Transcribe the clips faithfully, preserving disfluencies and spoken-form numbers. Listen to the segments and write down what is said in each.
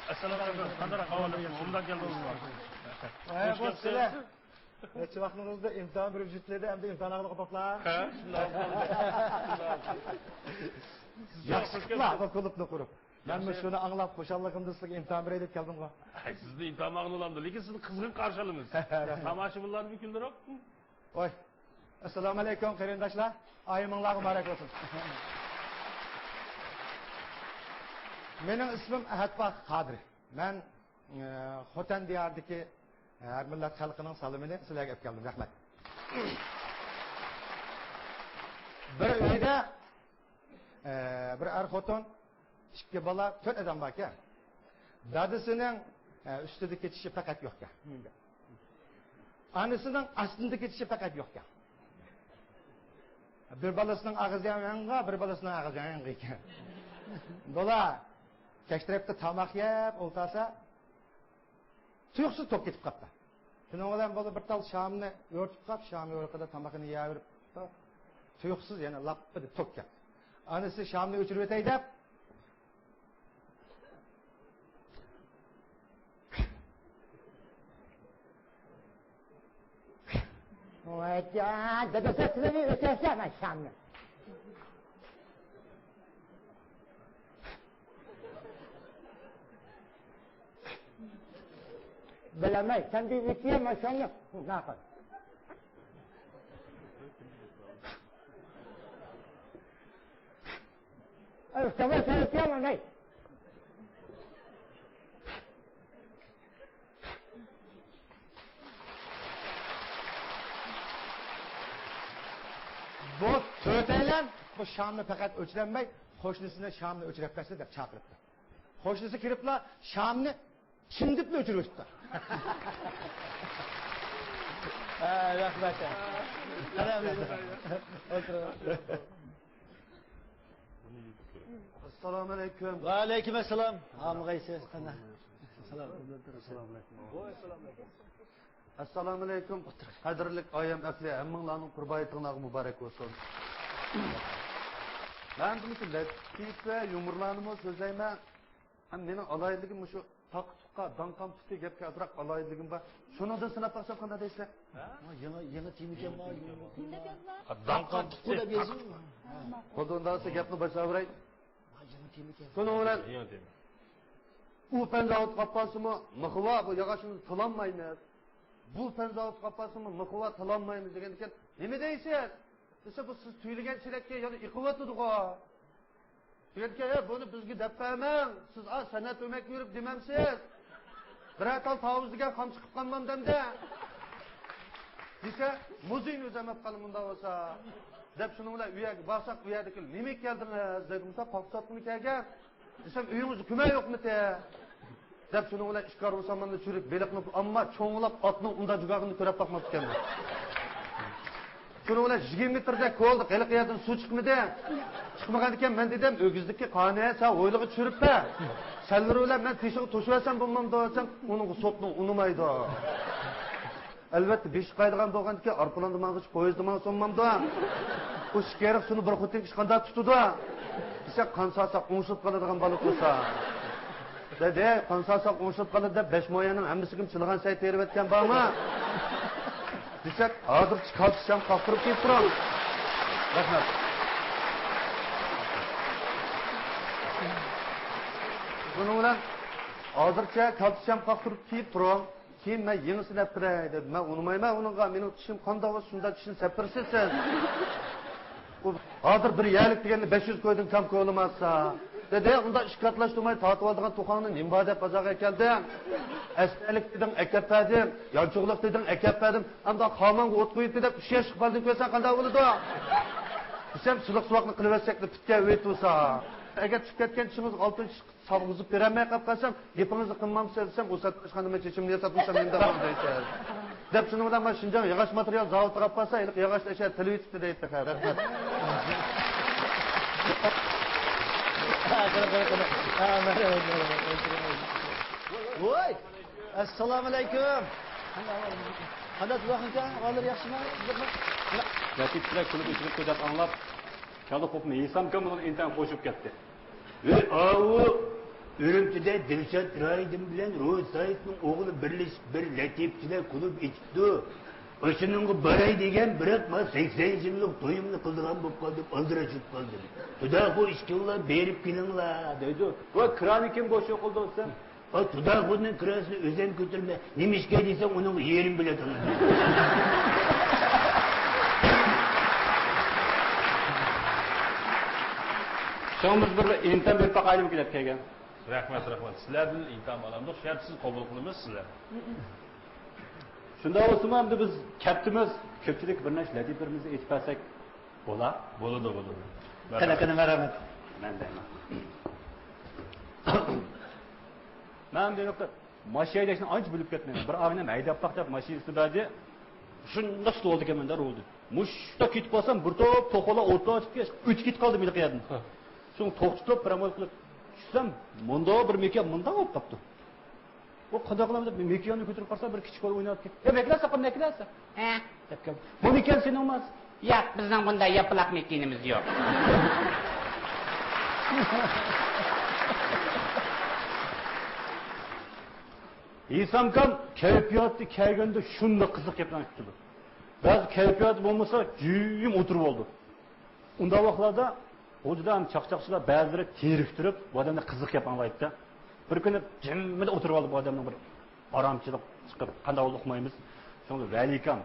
ئەسسالامۇ ئەلەيكۇم. قانداق ئەھۋالىڭىز؟ ئوبدان كەلدىڭىزمۇ؟ ھە، خۇش كەلدىڭىز. نەچچە ۋاقتىڭىزدا ئىمتىھان بېرىپ يۈتتى، ئەمدى ئىمتىھان ھەققىدە قوپلا. ھە، شۇنداق. ياخشى قىپلا بۇ كۇلۇبنى قۇرۇپ. مەنمۇ شۇنى ئاڭلاپ، خۇشاللىقىمدىن سىزگە ئىمتىھان بېرەي دەپ كەلدىمغۇ. ھەي، سىزنى ئىمتىھان ئاڭلىغاندا، لېكىن سىزنى قىزغىن قارشى ئالىمىز. تاماشىبىنلارنى كۈلدۈرۈپ. ۋاي. ئەسسالامۇ ئەلەيكۇم، قېرىنداشلار. ئايىمىڭلارغا مۇبارەك بولسۇن. مېنىڭ ئىسمىم ئەھەتباق قادىر. مەن، ئە، خوتەن دىيارىدىكى، ئە، ھەر مىللەت خەلقىنىڭ سالىمىنى سىلەرگە ئەپ كەلدىم. رەھمەت. بىر ئۆيدە ئە، بىر ئەر خوتۇن، ئىككى بالا، تۆت ئادەم باركەن. دادىسىنىڭ، ئە، ئۈستىدە كېتىشى پەقەت يوقكەن. ئانىسىنىڭ ئاستىدا كېتىشى پەقەت يوقكەن. بىر بالىسىنىڭ ئاغزى يانغا، بىر بالىسىنىڭ ئاغزى يانغا ئىكەن. بۇلار كەچ تەرەپتە تاماق يەپ ئولتۇرسا، تۇيۇقسىز توك كېتىپ قاپتۇ. شۇنىڭ بىلەن بۇلار بىر تال شامنى ئۆرتۈپ قاپ، شام يورۇقىدا تامىقىنى يەۋېرىپ، تۇيۇقسىز يەنە لاپپىدە توك كەپتۇ. ئانىسى شامنى ئۆچۈرۈۋېتەي دەپ، ۋايجان، دادىسى سىلىنى ئۆچۈرسە مەن شامنى. بىلەمەي، سەن بىر ئۆچۈرە مەن شامنى. ناقىل. ئەي، ئۇستاز، سەن ئۆچۈرە مەن. بۇ تۆتەيلەن بۇ شامنى پەقەت ئۆچۈرەلمەي، قوشنىسىنى شامنى ئۆچۈرۈپ بەرسە دەپ چاقىرىپتۇ. قوشنىسى كىرىپلا شامنى چىمدىپلا ئۆچۈرۈۋېتىپتۇ. ھە، رەھمەت. رەھمەت. ئولتۇرۇڭ. ئەسسالامۇ ئەلەيكۇم. ۋەئەلەيكۇم ئەسسالام. ھامىغايسىز، قانداق؟ سالام. ئەسسالامۇ ئەلەيكۇم. قەدىرلىك ئايەم ئەپلى، ھەممىڭلارنىڭ قۇربان ھېيتىڭلارغا مۇبارەك بولسۇن. مەن بۇ لەتىپە يۇمۇرلارنىمۇ سۆزلەيمەن. ھەم مېنىڭ ئالاھىدىلىكىم مۇشۇ تاقا تۇققا، داڭقان پۇتى گەپكە ئازراق ئالاھىدىلىكىم بار. شۇنىڭدىن سىناپ باقسام قانداق دەيسىلەر؟ ھە؟ ھە، يېڭى، يېڭى تېمىكەن بۇ. داڭقان پۇتى دەپ يازىمۇ؟ ھە. بولدى، ئۇنداق بولسا گەپنى باشلاۋېرەي. ھە، يېڭى تېمىكەن. شۇنىڭ بىلەن يېڭى تېما. ئۇ پەن زاۋۇتقا ئاپارسىمۇ، مىخى بار، بۇ ياغاچنى تىلالمايمىز. بۇ پەن زاۋۇتقا ئاپارسىمۇ، مىخى بار، تىلالمايمىز دېگەندىكىن، نېمە دەيسىز؟ دېسە، بۇ سىز تۈيلىگەن چېلەككە يەنە ئېقىۋاتىدىغۇ. دېگەنكەن، ھە، بۇنى بىزگە دەپ بەرمەڭ. سىز ئا سەنئەت ئۆمەككە يۈرۈپ دېمەمسىز؟ بىرەر تال تاۋۇز دېگەن خام چىقىپ قالمامدۇ ئەمدى؟ دېسە، مۇزېينى ئۆزۈم ئەپ قالىمەن مۇنداق بولسا. دەپ شۇنىڭ بىلەن ئۆيگە بارساق، ئۇ يەردىكى نېمە كەلدىڭىز دەيدۇ، مۇشۇ پاختا ساتقىلى كەلگەن. دېسەم، ئۆيىڭىزدە كۆمەي يوقمىتى؟ دەپ شۇنىڭ بىلەن ئىككى كارۋان ساماننى چۈشۈرۈپ، بېلىقنى ئامما چوڭلاپ ئاتنىڭ ئۇنداق جۈگەغىنى كۆرۈپ باقماپتىكەنمەن. شۇنىڭ بىلەن يىگىرمە مېتىردەك كولدۇق، ھېلىقى يەردىن سۇ چىقمىدى. چىقمىغانىكەن مەن دېدىم، ئۆگزىدىكى قانى سەن ھويلىغا چۈشۈرۈپ بەر. سەللىرى بىلەن مەن تېشىغا توشۇۋەرسەم بولمامدۇ دېسەم، ئۇنىڭغا سوتنىڭ ئۇنىمايدۇ. ئەلۋەتتە، بېشى قايىدىغان بولغاندىكىن ئايروپىلاندا ماڭغۇچە پويىزدا ماڭسا بولمامدۇ؟ ئۇ ئىككى ھېرىق سۇنى بىر خوتۇن كىشى قانداق تۇتىدۇ؟ دېسە، قان سالساق ئوڭشىلىپ قالىدىغان بالا تۇرسا. دەيدۇ، قان سالساق ئوڭشىپ قالىدۇ دەپ، بەش مو يەرنىڭ ھەممىسىگە چىلىغان سەي تېرىۋەتكەن بارمۇ؟ دېسەك، ھازىرچە كالتە شام قاقتۇرۇپ كېلىپ تۇرۇڭ. رەھمەت. بۇنىڭ بىلەن ھازىرچە كالتە شام قاقتۇرۇپ كېلىپ تۇرۇڭ. كېيىن مەن يېڭىسىنى ئەپ بېرەي دېدى. مەن ئۇنىمايمەن ئۇنىڭغا، مېنىڭ چىشىم قانداق بولسا شۇنداق چىشنى سەپ بېرىسىز سىز. ئۇ ھازىر بىر يەرلىك دېگەننى بەش يۈز كويدىن كەم كويلىماسا. دېدى، ئۇنداق ئىككى قاتلاشتۇرماي تارتىۋالىدىغان توخۇڭنى نېمە بار دەپ بازارغا ئەكەلدىڭ؟ ئەستەلىك دېدىڭ، ئەكەپ بەردىم. يانچۇقلۇق دېدىڭ، ئەكەپ بەردىم. ئەمدى خامانغا ئوت قويۇپتۇ دەپ ئۈچ ياشلىق بالىدىن كۆرسەڭ قانداق بولىدۇ؟ دېسەم، سىلىق سۇۋاقنى قىلىۋەتسەكلا پۈتكەن ئۆي تۇرسا. ئەگەر چىقىپ كەتكەن چىشىڭىزغا ئالتۇن چىشلىق سالغۇزۇپ بېرەلمەي قاپ قالسام، گېپىڭىزنى قىلمامسىز دېسەم، ئۇ ساتقۇچى خانىم، چېچىمنى ياساتمىسام نېمە دەپ دەيسىز؟ دەپ شۇنىڭ بىلەن مانا شىنجاڭ ياغاچ ماتېرىيال زاۋۇتىغا ئاپارسا، ھېلىقى ياغاچنى ئەشە تىلىۋېتىپتۇ دەيتتى. رەھمەت. ۋوي! ئەسسالامۇ ئەلەيكۇم. قانداق تۇرۇۋاتقانكەن؟ ئەھۋاللىرى ياخشىمۇ؟ لەتىپ بىلەن كۈلۈپ ئۆچۈرۈپتۇ دەپ ئاڭلاپ، كالا قوپنى يېسامكەن، بۇنىڭ ئىنتايىن خوش بولۇپ كەتتى. ۋەي ئاۋۇ! ئۈرۈمچىدە دىلشات رايدىن بىلەن روزا سايىتنىڭ ئوغلى بىرلىشىپ بىر لەتىپىچىلەر كۇلۇبى ئېچىپتۇ. ئاشۇنىڭغا باراي دېگەن، بىراق ما سەكسەن يىللىق تويۇمنى قىلىدىغان بولۇپ قالدىم، ئالدىراش بولۇپ قالدىم. تۇداخۇ ئىككىڭلار بېرىپ كېلىڭلار دەيدۇ. ۋە كىرانى كىم بوشلۇق قىلدى دېسەم، ئا، تۇداخۇنىڭ كىراسىنى ئۆزۈم كۆتۈرىمەن. نېمىشقا دېسەڭ، ئۇنىڭغا يېرىم بېلەت ئالىمەن. شۇڭا بىز بىر ئىمتىھان بېرىپ باقايلىمىكىن دەپ كەلگەن. رەھمەت، رەھمەت. سىلەردىن ئىمتىھان ئالامدۇق، شەرتسىز قوبۇل قىلىمىز سىلەرنى. شۇنداق بولسىمۇ، ئەمدى بىز كەپتىمىز، كۆپچىلىك بىر نەچچە لەتىپىلىرىمىزنى ئېيتىپ بەرسەك بولا؟ بولىدۇ، بولىدۇ. قېنى، قېنى، مەرھەمەت. مەن دەيمەن. مەن دېمەكتە، ماشىنا ھەيدەشنى ئانچە بىلىپ كەتمەيمەن. بىر ئاغىنەم ھەيدەپ باق دەپ ماشىنىسىنى بەردى. شۇنداق تۇتۇۋالدىكەنمەن دە رولنى. مۇشۇنداق كېتىپ قالسام، بىر توپ توخۇلار ئوتتۇرىغا چىقىپ ئۆچ كېتىپ قالدى مېنىڭ يەردىن. ھە. شۇڭا توختىتىپ، پىرامول قىلىپ چۈشسەم، مۇنداق بىر مېكىيان مۇنداق بولۇپ قاپتۇ. ئۇ قانداق قىلىمىز دەپ مېكىياننى كۆتۈرۈپ قارىسا، بىر كىچىك بالا ئويناۋاتىدىكەن. يا مەكىلەسە، قانداق مەكىلەسە؟ ھە. دەپ كەلدى. بۇ مېكىيان سېنىڭ ئەمەس. ياق، بىزنىڭ بۇنداق ياپىلاق مېكىيىنىمىز يوق. ھېسامكام كەيپىياتى كەلگەندە شۇنداق قىزىق گەپلەرنى قىلىدۇ. بەزى كەيپىياتى بولمىسا، جىم ئولتۇرۇپ ئالىدۇ. ئۇنداق ۋاقىتلاردا غۇلجىدا ھەم چاقچاقچىلار بەزىلىرى تېرىكتۈرۈپ، بۇ ئادەمنى قىزىق گەپ ئاڭلايتتى. بىر كۈنى جىممىدە ئولتۇرۇپ ئالدى بۇ ئادەمنىڭ بىر ئارامچىلىق چىقىپ، قانداق بولدى ئۇقمايمىز. شۇڭا ۋەلىكام،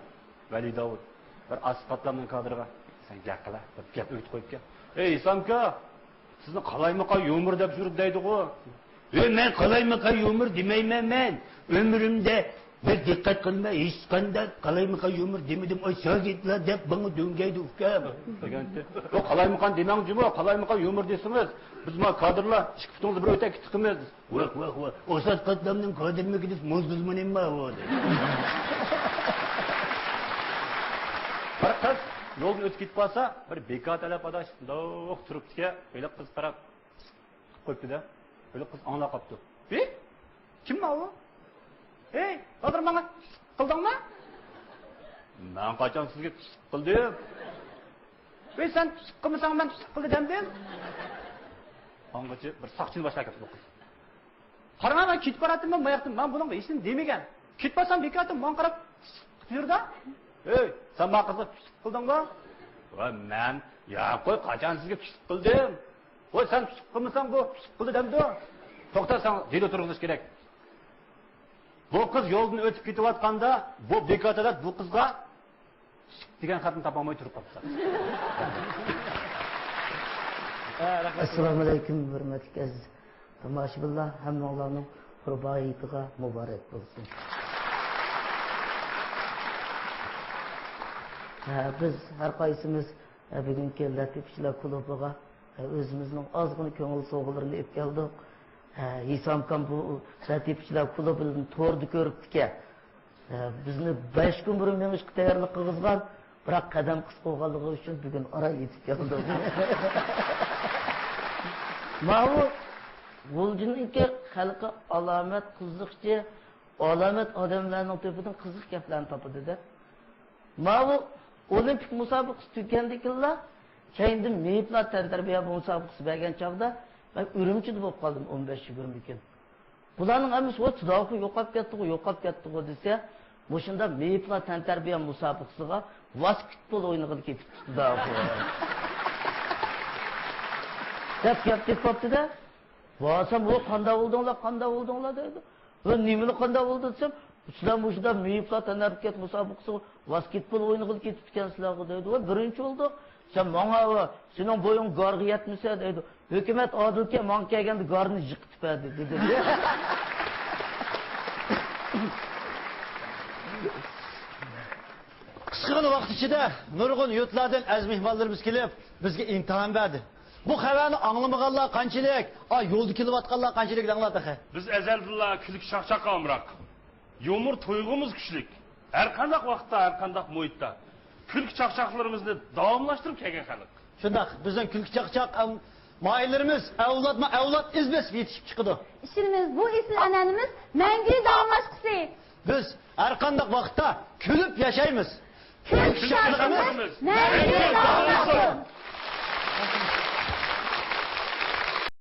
ۋەلى داۋۇت، بىر ئاسىق قاتلامنىڭ كادىرىغا، سەن گەپ قىلە، دەپ گەپ ئۆگىتىپ قويۇپكەن. ئەي ئىسامكا، سىزنى قالايمىقان يۇمۇر دەپ يۈرىدۇ دەيدىغۇ. ئۆي، مەن قالايمىقان يۇمۇر دېمەيمەن مەن. ئۆمرۈمدە بىر دىققەت قىلماي ھېچقانداق قالايمىقان يۇمۇر دېمىدىم. ئاي شاگىرتلار دەپ ماڭا دۆڭگەيدۇ ئۇكام. دېگەنتى. يوق، قالايمىقان دېمەڭ جۇمۇ، قالايمىقان يۇمۇر دېسىڭىز، بىز ما كادىرلار ئىككى پۇتىڭىزنى بىر ئۆتەككە تىقىمىز. ۋاھ، ۋاھ، ۋاھ. ئوسات قاتلامنىڭ كادىرمىكى دېسە، موزدۇزمۇ نېمە ئۇ؟ بىر قىز يولدىن ئۆتۈپ كېتىپ قالسا، بىر بىكار تەلەپ ئاداش دوق تۇرۇپتىكەن، ھېلىقى قىز قاراپ قويۇپتۇ-دە. ھېلىقى قىز ئاڭلاپ قاپتۇ. ھېي، كىم ماۋۇ؟ ھېي، ھازىر ماڭا قىلدىڭمۇ؟ مەن قاچان سىزگە قىلدىم؟ ۋەي، سەن تۇتۇق قىلمىساڭ، مەن تۇتۇق قىلدى دەمدىم. ئاڭغىچە بىر ساقچىنى باشلاپ كەپتۇ بۇ قىز. قاراڭا، مەن كېتىپ باراتتىم، مەن باياقتىن، مەن بۇنىڭغا ھېچنېمە دېمىگەن. كېتىپ بارسام، بىكارتىن ماڭا قاراپ تۇتۇق قىلىپ يۈردى. ئەي، سەن ما قىزغا تۇتۇق قىلدىڭغۇ؟ ۋە مەن، يا قوي، قاچان سىزگە تۇتۇق قىلدىم؟ ۋاي، سەن تۇتۇق قىلمىساڭ، بۇ تۇتۇق قىلدى دەمدۇ؟ توختا، ساڭا دېلو تۇرغۇزۇش كېرەك. بۇ قىز يولدىن ئۆتۈپ كېتىۋاتقاندا، بۇ بىكارتەلەپ بۇ قىزغا دېگەن خەتنى تاپالماي تۇرۇپ قاپتۇ. ئەسسالامۇئەلەيكۇم، ھۆرمەتلىك ئەزىز تاماشىبىنلار، ھەممىڭلارنىڭ قۇربان ھېيتىغا مۇبارەك بولسۇن. ھە، بىز ھەر قايسىمىز، ھە، بۈگۈنكى لەتىپىچىلەر كۇلۇبىغا، ھە، ئۆزىمىزنىڭ ئازغىنە كۆڭۈل سوۋغىلىرىنى ئېلىپ كەلدۇق. ھە، ھېسامكام بۇ لەتىپىچىلەر كۇلۇبىدىن توردا كۆرۈپتىكەن. ھە، بىزنى بەش كۈن بۇرۇن مېڭىشقا تەييارلىق قىلغۇزغان، بىراق قەدەم قىسقا بولغانلىقى ئۈچۈن بۈگۈن ئاران يېتىپ كەلدۇق. ماۋۇ غۇلجىنىڭكى خەلقى ئالامەت قىزىقچى، ئالامەت ئادەملەرنىڭ تۆپىدىن قىزىق گەپلەرنى تاپىدۇ-دە. ماۋۇ ئولىمپىك مۇسابىقىسى تۈگىگەندىن كېيىنلا كەينىدىن مېيىپلار تەنتەربىيە مۇسابىقىسى بەرگەن چاغدا مەن ئۈرۈمچىدە بولۇپ قالدىم ئون بەش يىگىرمە كۈن. بۇلارنىڭ ھەممىسى، ۋاي، تۇداخۇ يوقاپ كەتتىغۇ، يوقاپ كەتتىغۇ دېسە، مۇشۇنداق مېيىپلار تەنتەربىيە مۇسابىقىسىغا ۋاسكېتبول ئوينىغىلى كېتىپتۇ تۇداخۇ دەپ گەپ تېپىپتۇ-دە. بارسام، ۋاي، قانداق بولدۇڭلار، قانداق بولدۇڭلار دەيدۇ. ۋە نېمىلا قانداق بولدى دېسەم، سىلەر مۇشۇنداق مېيىپلار تەنھەرىكەت مۇسابىقىسىغا ۋاسكېتبول ئوينىغىلى كېتىپتىكەنسىلەرغۇ دەيدۇ. ۋە بىرىنچى بولدۇق. سەن ماڭا، سېنىڭ بويۇڭ گارغا يەتمىسە دەيدۇ. ھۆكۈمەت ئادىلكەن، ماڭا كەلگەندە گارنى يىقىتىپ بەردى دېدى. قىسقىغىنە ۋاقىت ئىچىدە نۇرغۇن يۇرتلاردىن ئەزىز مېھمانلىرىمىز كېلىپ، بىزگە ئىمتىھان بەردى. بۇ خەۋەرنى ئاڭلىمىغانلار قانچىلىك، ئا، يولدا كېلىۋاتقانلار قانچىلىك دەڭلار تېخى. بىز ئەزەلدىنلا كۈلكە چاقچاققا ئامراق. يۇمۇر تۇيغۇمىز كۈچلۈك. ھەر قانداق ۋاقىتتا، ھەر قانداق مۇھىتتا كۈلكە چاقچاقلىرىمىزنى داۋاملاشتۇرۇپ كەلگەن خەلق. شۇنداق، بىزنىڭ كۈلكە چاقچاق، ئەم، ماھىرلىرىمىز ئەۋلادمۇ ئەۋلاد ئىز بېسىپ يېتىشىپ چىقىدۇ. ئىشىنىمىز، بۇ ئېسىل ئەنئەنىمىز مەڭگۈ داۋاملاشقۇسى. بىز ھەر قانداق ۋاقىتتا كۈلۈپ ياشايمىز. كۈلكە شادلىقىمىز مەڭگۈ داۋاملاشسۇن.